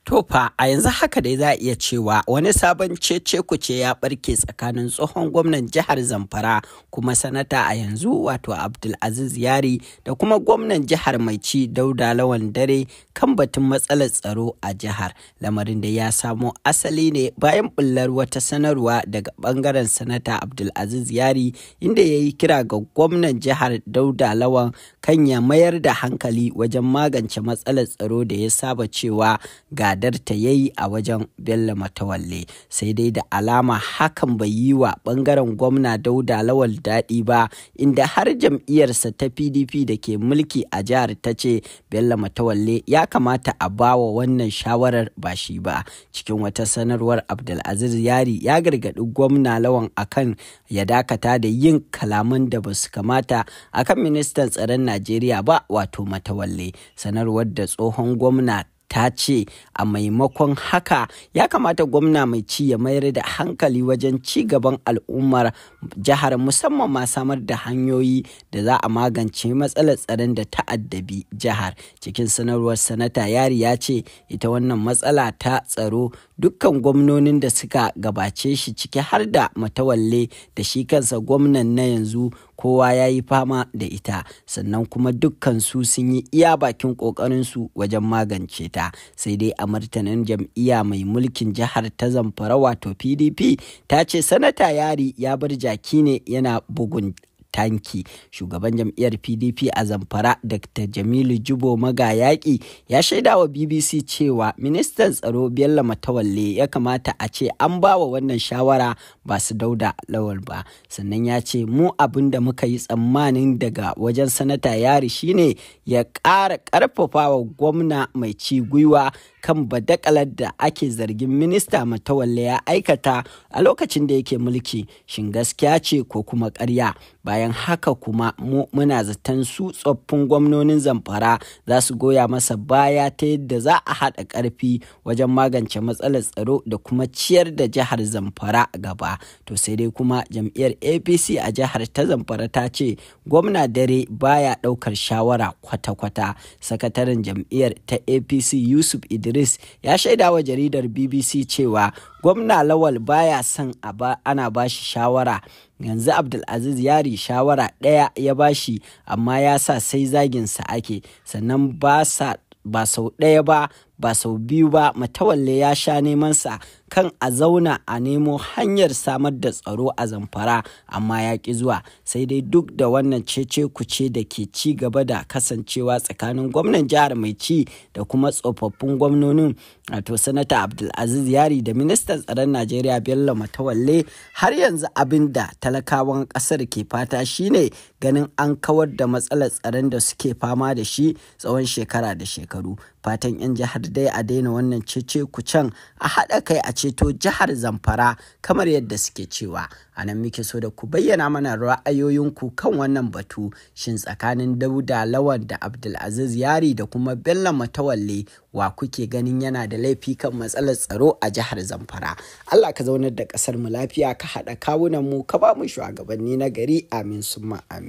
To fa a yanzu haka dai za a iya cewa wani sabon cece-kuce ya barke tsakanin tsohon gwamnan jihar Zamfara kuma sanata a yanzu wato Abdulaziz Yari da kuma gwamnan jihar mai ci Dauda Lawan Dare kan batun matsalar tsaro a jihar. Lamarin da ya samo asali ne bayan bullar wata sanarwa daga bangaren sanata Abdulaziz Yari inda ya yi kira ga gwamnan jihar Dauda Lawan kan ya mayar da hankali wajen magance matsalar tsaro da ya saba cewa ga ta yayi a wajen Bello Matawalle. Sai dai da alama hakan bai yi wa bangaren gwamna Dauda Lawal daɗi ba, inda har jam'iyyarsa ta PDP da ke mulki a jihar ta ce Bello Matawalle ya kamata a bawa wannan shawarar ba shi ba. Cikin wata sanarwar, Abdulaziz Yari ya gargaɗi gwamna Lawan akan ya dakata da yin kalaman da ba su kamata akan ministan tsaron Najeriya ba, wato Matawalle. Sanarwar da tsohon gwamna ta ce a maimakon haka ya kamata gwamna mai ci ya mayar da hankali wajen ci gaban al'ummar jihar, musamman ma samar da hanyoyi da za a magance matsalar tsaron da ta addabi jihar. Cikin sanarwar, sanata Yari ya ce ita wannan matsala ta tsaro dukkan gwamnonin da suka gabace shi, ciki har da Matawalle da shi kansa gwamnan na yanzu, kowa ya yi fama da ita, sannan kuma dukkan su sun yi iya bakin ƙoƙarinsu wajen magance ta. Sai dai a martanin jam'iyya mai mulkin jihar ta Zamfara wato PDP ta ce sanata Yari ya bar jaki ne yana bugun tanki. Shugaban jam'iyyar PDP a Zamfara, Dr. Jamilu Jibo Magayaki, ya shaida wa BBC cewa ministan tsaro Bello Matawalle ya kamata a ce an ba wa wannan shawara, ba su Dauda Lawal ba. Sannan ya ce mu abin da muka yi tsammanin daga wajen sanata Yari shine ya ƙara ƙarfafa wa gwamna mai ci gwiwa kan badakalar da ake zargin minista Matawalle ya aikata a lokacin da yake mulki, shin gaskiya ce ko kuma ƙarya? Bayan haka kuma mu muna zaton su tsoffin gwamnonin Zamfara za su goya masa baya ta yadda za a haɗa ƙarfi wajen magance matsalar tsaro da kuma ciyar da jihar Zamfara gaba. To sai dai kuma jam'iyyar APC a jihar ta Zamfara ta ce gwamna Dare baya ɗaukar shawara kwata-kwata. Sakataren jam'iyyar ta APC Yusuf Idris ya shaida wa jaridar BBC cewa gwamna Lawal baya son ana bashi shawara. Yanzu Abdulaziz Yari shawara ɗaya ya bashi, amma ya sa sai zaginsa ake. Sannan ba sau ɗaya ba, ba sau biyu ba, Matawalle ya sha nemansa kan a zauna a nemo hanyar samar da tsaro a Zamfara, amma ya ƙi zuwa. Sai dai duk da wannan cece kuce da ke ci gaba da kasancewa tsakanin gwamnan jihar mai ci da kuma tsofaffin gwamnonin, wato sanata Abdulaziz Yari da ministan tsaron Najeriya Bello Matawalle, har yanzu abin da talakawan ƙasar ke fata shine ganin an kawar da matsalar tsaron da suke fama da shi tsawon shekara da shekaru. Fatan 'yan jihar dai a daina wannan cece kucen, a haɗa kai a ceto jihar Zamfara kamar yadda suke cewa. A nan muke so da ku bayyana mana ra'ayoyinku kan wannan batu. Shin tsakanin Dauda Lawan da Abdulaziz Yari da kuma Bello Matawalle, wa kuke ganin yana da laifi kan matsalar tsaro a jihar Zamfara? Allah ka zaunar da ƙasar mu lafiya, ka haɗa kawunan mu, ka ba mu shugabanni na gari. Amin summa amin.